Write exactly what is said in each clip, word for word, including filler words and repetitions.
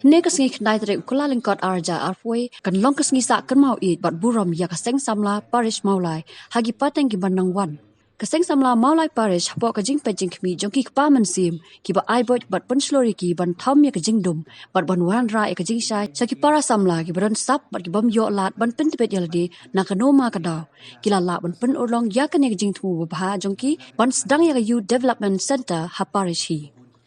Hynne ka sngi khyndai tarik u Kyllalyngkot ar hajar arphew wei kan long ka sngi sah kynmaw ïeit bad burom ïa ka Seng Samla Parish Mawlai ha ki pateng kiban nang wan. Ka Seng Samla Mawlai Parish hapoh ka jingpeit jingkhmih jong ki kpa mynsiem kiba ai buit bad pynshlur ïa ki ban tham ïa ka jingdum bad ban wanrah ïa ka jingshai sha ki para samla kiba don sap bad ki bym ïoh lad ban pyntbit ïa lade na kano ma ka daw. Ki la lah ban pynurlong ïa kane ka jingthmu babha jong ki ban sdang ïa ka Youth Development Centre ha Parish hi.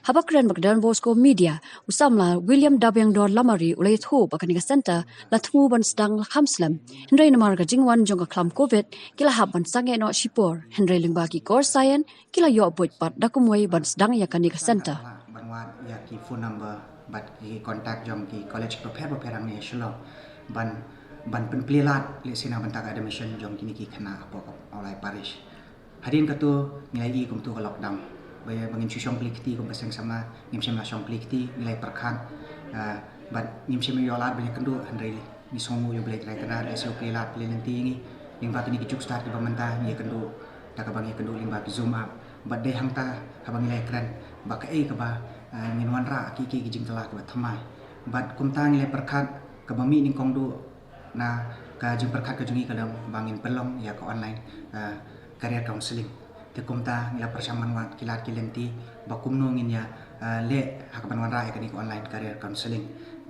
Haba kren bad ka Don Bosco Media, u samla William Dabiangdor Lamare u la ïathuh ba kane ka centre la thmu ban sdang la kham slem. Hynrei namar ka jingwan jong ka khlam Covid, ki la hap ban sangeh noh shipor. Hynrei lyngba ki course science, ki la ïoh buit pat da kumwei ban sdang ïa kane ka centre. Ban wad ïa ki phone number bad ki contact jong ki college bapher bapher hangne Shillong ban, ban pynplie lad lehse na bynta ka admission jong kine ki khynnah hapoh ka Mawlai Parish. Hadien katu ngi la ïohi kumtu ka lockdown. Ba, ba ngim shu shong kli kti kum ka Seng Samla, ngim shym la shong kli kti, ngi la pyrkhat, ah, bad ngim shym ïoh lad ban ïakynduh, hynrei ngi sngewnguh ïa U Blei Trai Kynrad, lehse u plie lad plie lynti ïa ngi lyngba kine ki juk stad kiba mynta ngi ïakynduh da kaba ngi ïakynduh lyngba ki Zoom app. Bad dei hangta haba ngi la ïakren ba kaei kaba, ah, ngin wanrah, ki, ki, ki jingkylla kiba thymmai. Bad kumta ngi la pyrkhat kaba mih nyngkong duh na ka jingpyrkhat ka jong ngi ka long ba ngin pynlong ïa ka online, ah, career counselling. Te kumta ngi la pyrshang ban wad ki lad ki lynti ba kumno ngin ïa, ah, leh ha kaban wanrah ïa kane ka online career counselling.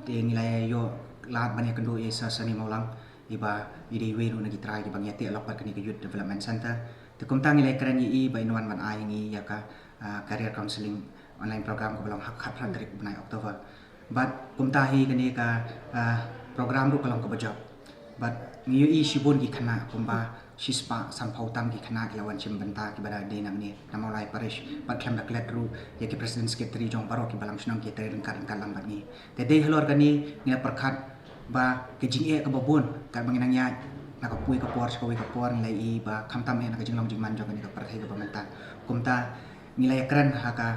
Te ngi la ïoh lad ban ïakynduh ïa i Sir Sunny Mawlang, iba i dei iwei ruh na ki trai kiba ngi ïateh lok bad kane ka Youth Development Centre. Te kumta ngi la kren ïa i ba in wan ban ai ïa ngi ïa ka, ah, career counselling online program kaba long ha ka khatphra tarik u bnai October. Bad kumta hi kane ka, ah, program ruh ka long kaba jop. Bad ngi ïohi shibun ki khynnah kumba shispah sanphew tam ki khynnah ki la wan shim bynta kiba da dei nangne na Mawlai Parish. Bad khlem da klet ruh ïa ki president secretary jong baroh kiba lam shnong ki trei ryngkat ryngkat lang bad ngi. Te dei halor kane ngi la pyrkhat ba ka jingeh kaba bun katba ngi nang ïaid na ka pui ka por sha kawei ka por ngi la ïohi ba khamtam eh na ka jinglong jingman jong kane ka pyrthei kaba mynta. Kumta ngi la ïakren ha ka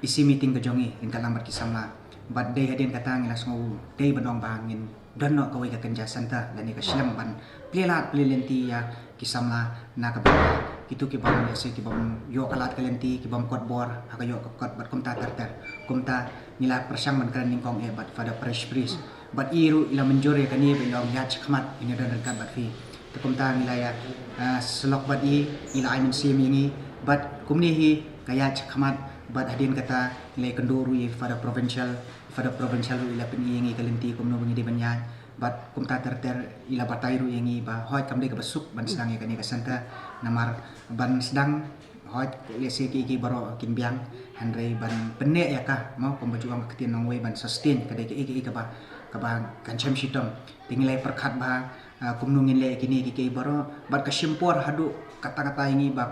E C meeting ka jong ngi ryngkat lang bad ki samla. Bad dei hadien kata ngi la sngew dei ban ong ba ngin don noh kawei ka kynja centre lane ka shlem ban plie lad plie lynti ïa ki samla na ka bynta kito ki bym ïoh, ki bym ïoh ka lad ka lynti, ki bym kot bor ha ka ïoh ka kot bad kumta ter ter. Kumta ngi la pyrshang ban kren nyngkong eh bad Father Parish Priest. Bad i ruh i la mynjur ïa kane ba i la ong ïaid shakhmat, ngin ïa don ryngkat bad phi. Te kumta ngi la ïa, ah, syllok bad i, i la ai mynsiem ïa ngi. Bad kumne hi ka ïaid shakhmat bad hadien kata ngi la ïakynduh ruh ïa Father Provincial, Father Provincial ruh i la pyni ïa ngi ka lynti kumno ba ngi dei ban ïaid. Bad kumta ter ter i la batai ruh ïa ngi ba hooid kam dei kaba suk ban sdang ïa kane ka centre namar ban sdang hooid lehse kiei kiei baroh kin biang, hynrei ban pynneh ïa ka, mo, kumba ju ong ka ktien nongwei ban sustain ka dei kaei kaei kaba, kaba kan shem shitom. Te ngi la pyrkhat ba, ah, kumno ngin leh ïa kine kiei kiei baroh bad ka shim por haduh katta katta ïa ngi ba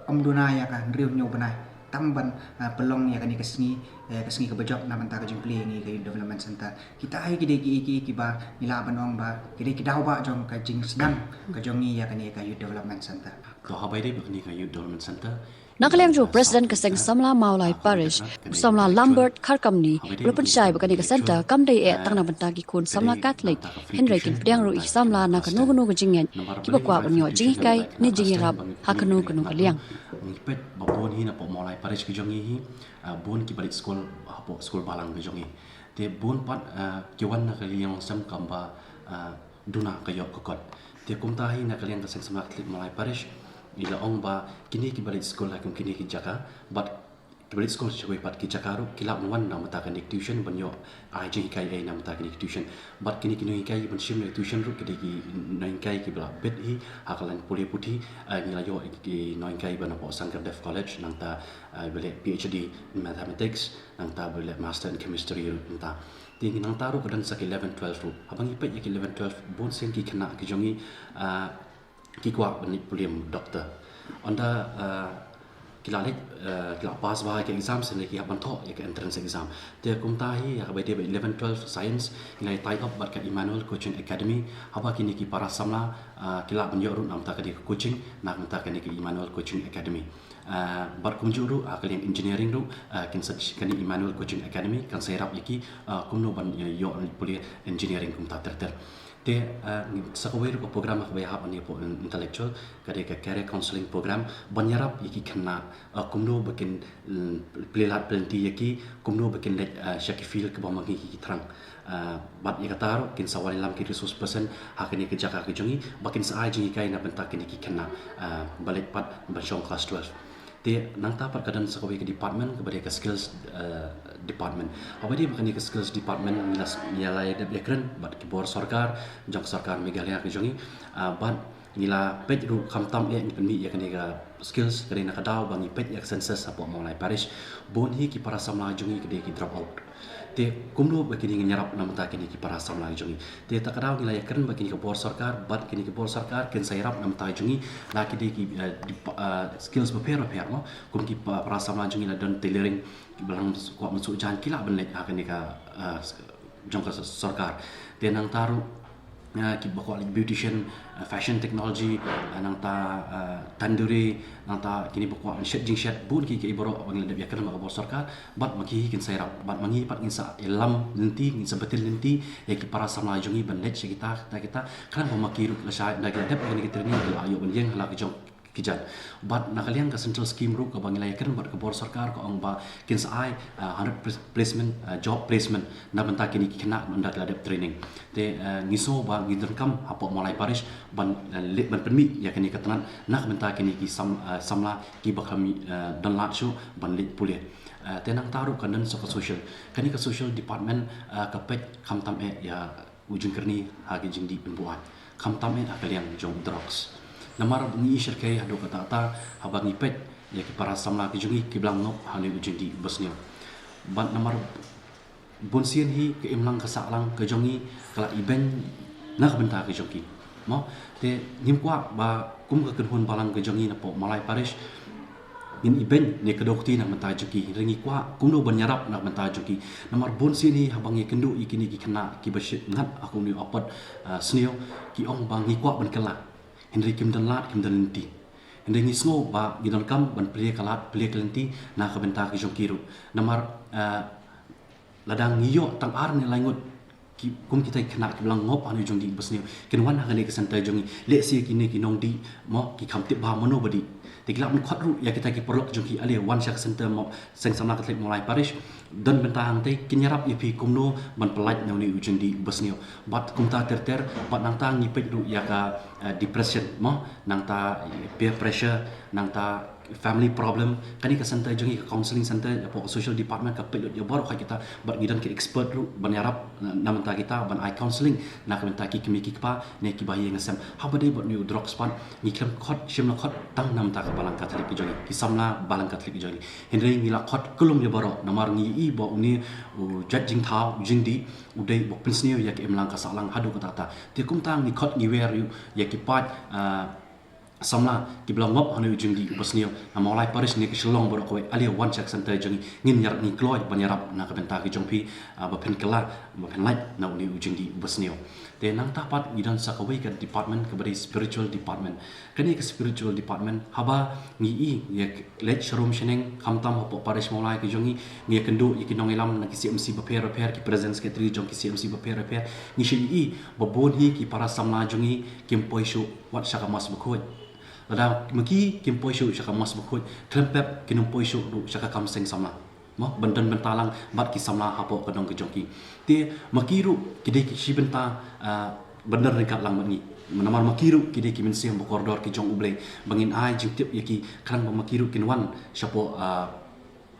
ym duna ïa ka hynriew hynñiew bnai tang ban, ah, pynlong ïa kane ka sngi, eh, ka sngi kaba jop na bynta ka jingplie ïa ngi ka Youth Development Centre. Kita hi ki dei kiei kiei kiba ngi lah ban ong ba ki dei ki daw ba jong ka jingsdang ka jong ngi ïa kane ka Youth Development Centre. To haba ïadei bad kane ka Youth Development Centre, na ka liang jong u President ka Seng Samla Mawlai Parish, u Samla Lambert Kharkamni, u la pynshai ba kane ka centre kam dei eh tang na bynta ki khun samla Katholik, hynrei kin pdiang ruh ïa ki samla na kano kano ka jingngeit kiba kwah ban ïoh jinghikai ne jingïarap ha kano kano ka liang. Ngi peit ba bun hi napoh Mawlai Parish ka jong ngi hi, ah, bun kiba leit skul hapoh skul balang ka jong ngi. Te bun pat, ah, ki wan na ka liang sem kam ba, ah, duna ka ïoh ka kot. Te kumta hi na ka liang ka Seng Samla Katholik Mawlai Parish i la ong ba kine kiba leit skul ha kum kine ki jaka bad kiba leit skul sha kawei pat ki jaka ruh ki lah ban wan na bynta kane ka tuition ban ïoh ai jinghikai ei na bynta kane ka tuition. Bad kine ki nonghikai ban shim ïa ka tuition ruh ki dei ki nonghikai kiba la bit hi ha ka lain pule puthi, ah, ngi la ïoh ki nonghikai ba napoh Sangkar Dev College nangta, ah, ba leh P H D in Mathematics. Nangta ba leh master in chemistry ruh nangta. Te ngi nangta ruh ka don sa ki eleven twelve ruh. Haba ngi peit ïa ki eleven twelve bun sien ki khynnah ki jong ngi, ah, ki kwah ban leit pule doctor. Ynda, ah, ki la leit, ah, ki la pass bha ïa ki exam sien ki hap ban thoh ïa ki entrance exam. Te kumta hi ïa kaba ïadei bad eleven twelve science ngi la tie up bad ka Emmanuel Coaching Academy. Haba kine ki para samla, ah, ki lah ban ïoh ruh na bynta kane ka coaching na bynta kane ka Emmanuel Coaching Academy. Ah, bad kumjuh ruh, ah, ka liang engineering ruh, ah, kin sa kane Emmanuel Coaching Academy kan sa ïarap ïa ki, ah, kumno ban, eh, ïoh pule engineering kumta ter ter. Te, ah, sa kawei ruh ka program kaba ïahap hangne hapoh Intellectual, ka dei ka Career Counselling Program, ban ïarap ïa ki khynnah, ah, kumno ba kin, mm, plie lad plie lynti ïa ki, kumno ba kin leit, ah, sha ki field kaba ma ngi ki thrang. Ah, bad ïa kata ruh kin sa wan ïalam ki resource person ha kane ka jaka ka jong ngi, ba kin sa ai jinghikai na bynta kine ki khynnah, ah, ba leit pat ban shong class twelve. Te nangta pat ka don sa kawei ka department kaba dei ka skills, eh, department. Haba dei ba kane ka skills department ngi la s-, ngi la dep ïakren bad ki bor sorkar, jong ka sorkar Meghalaya ka jong ngi, ah, bad ngi la peit ruh khamtam eh ngi pynmih ïa kane ka skills, ka dei na ka daw ba ngi peit ïa ka census hapoh Mawlai Parish. Bun hi ki para samla jong ngi ki dei ki drop out. Te kumno ba kine ngin ïarap na bynta kine ki para samla jong ngi. Te ta ka daw ngi la ïakren bad kine ki bor sorkar, bad kine ki bor sorkar kin sa ïarap na bynta jong ngi, la ki dei ki, eh, dip-, eh, skills bapher bapher mo. Kum ki pa-, para samla jong ngi la don tailoring, ki ba la kwah mynsuk jan ki lah ban leit ha kane ka, eh, jong ka sorkar. Te nangta ruh, eh, ki ba kwah leit beautician, eh, fashion technology, eh, nangta, eh, tandoori, nangta kine ba kwah shet jingshet, bun ki ki baroh ba ngi la dep ïakren bad ka bor sorkar, bad ma ki hi kin sa ïarap, bad ma ngi pat ngin sa ïalam lynti, ngin sa batai lynti ïa ki para samla jong ngi ban leit sha kita, kita, kita, khnang ba ma ki ruh lashai ynda ki la dep ïa kane ka training ki la ïoh ban ïeng ha la ka jong ki jait. Bad na ka liang ka central scheme ruh kaba ngi la ïakren bad ka bor sorkar ka ong ba kin sa ai, ah, hundred pla-, placement, ah, job placement na bynta kine ki khynnah ynda ki la dep training. Te, ah, ngi sngew ba ngi donkam hapoh Mawlai Parish ban, ah, leit ban pynmih ïa kane ka tnat na ka bynta kine ki sam-, ah, samla kiba kham, ah, don lad shuh ban leit pule. Ah, te nangta ruh ka don sa ka social. Kane ka social department, ah, ka peit khamtam eh ïa u jingkyrni ha ki jingdih pynbuaid, khamtam eh ha ka liang jong drugs. Namar ngi i shyrkhei haduh katta katta haba ngi peit ïa ki para samla ki jong ngi ki ba la ngop ha une u jingdih basniew. Bad namar bun sien hi ka imlang ka sahlang ka jong ngi ka la ibeiñ na ka bynta ka jong ki. Mo, te ngim kwah ba kum ka kynhun balang ka jong ngi napoh Mawlai Parish ngin ibeiñ ne ka dohkti na ka bynta jong ki. Hynrei ngi kwah kumno ban ïarap na ka bynta jong ki. Namar bun sien hi haba ngi kynduh ïa kine ki khynnah kiba shit ngat ha kumne u apot, ah, sniew, ki ong ba ngi kwah ban kylla. Hynrei kim don lad, kim don lynti. Hynrei ngi sngew ba ngi donkam ban plie ka lad, plie ka lynti na ka bynta ka jong ki ruh. Namar, ah, lada ngi ïoh tang ar ne lai ngut ki, kum kita ki khynnah kiba la ngop ha une u jingdih basniew kin wan ha kane ka center jong ngi. Lehse kine ki nongdih mo ki kham tip bha mano ba dih. Te ki lah ban khot ruh ïa kita ki paralok jong ki, ale wan sha ka center mo, Seng Samla Katholik Mawlai Parish. Don bynta hangtei, kin ïarap ïa phi kumno ban pyllait na une u jingdih basniew. Bad kumta ter ter, bad nangta ngi peit ruh ïa ka, eh, depression mo, nangta peer pressure, nangta family problem. Kane ka center jong ngi ka counselling center, hapoh social department ka peit lut ïa baroh kita, bad ngi don ki expert ruh ban ïarap na, na bynta kita, ban ai counselling na ka bynta ki kmie ki kpa ne kiba ïeng ha sem. Haba dei bad une u drugs pat ngi khlem khot, shym la khot tang na bynta ka balang Katholik ka jong ngi, ki samla balang Katholik ka jong ngi. Hynrei ngi la khot kullum ïa baroh, namar ngi i ba une u jait jingthaw, u jingdih, u dei ba pynsniew ïa ka imlang ka sahlang haduh katta katta. Te kumta ngi khot ngi wer ïa ki paid, ah, samla kiba la ngop ha une u jingdih uba sniew na Mawlai Parish ne ka Shillong baroh kawei, ale wan sha ka center jong ngi, ngin ïarap, ngi kloi ban ïarap na ka bynta ka jong phi, ah, ba phin kylla, ba phin lait na une u jingdih uba sniew. Te nangta pat ngi don sa kawei ka department kaba dei spiritual department. Kane ka spiritual department haba ngi i ïa leit sharum shaneng khamtam hapoh Parish Mawlai ka jong ngi, ngi ïakynduh ïa ki nongïalam na ki C M C bapher bapher, ki president secretary jong ki C M C bapher bapher, ngi shu i ba bun hi ki para samla jong ngi kim poi shuh wat sha ka Mass Bakhuid. Lada ma ki kim poi shuh sha ka Mass Bakhuid, khlem pep kin ym poi shuh ruh sha ka kam seng samla. Mo, ban don bynta lang bad ki samla hapoh ka dong ka jong ki. Te ma ki ruh ki dei ki shi bynta, ah, ban don ryngkat lang bad ngi. Namar ma ki ruh ki dei ki mynsiem ba kordor ki jong U Blei, ba ngin ai jingtip ïa ki khnang ba ma ki ruh kin wan shapoh, ah,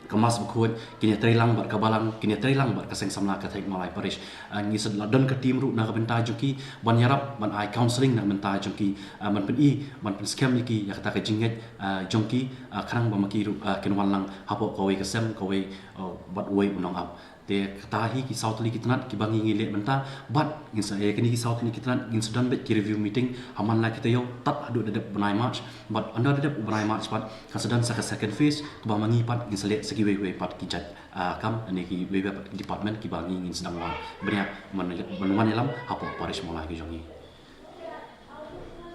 ka Mass Bakhuid, kin ïatrei lang bad ka balang, kin ïatrei lang bad ka Seng Samla Katholik Mawlai Parish. Ah, ngi sa la don ka team ruh na ka bynta jong ki ban ïarap, ban ai counselling na ka bynta jong ki, ah, ban pyni, ban pynskhem ïa ki ïa kata ka jingngeit, ah, jong ki, ah, khnang ba ma ki ruh, ah, kin wan lang hapoh kawei ka sem, kawei, ah, bad uwei u nongap. Te kata hi ki saw tylli ki tnat kiba ngi ngi leh mynta, bad ngin sa, eh, kine ki saw tylli ki tnat ngin sa don beit ki review meeting ha man la ki taïew tad haduh da dep u bnai March, bad ynda da dep u bnai March pat kan sa don sa ka second phase kaba ma ngi pat ngin sa leh sa kiwei kiwei pat ki jait, ah, kam ne kiwei kiwei pat department kiba ngi ngin sdang wan bniah ban, ban wan ïalam hapoh Parish Mawlai ka jong ngi.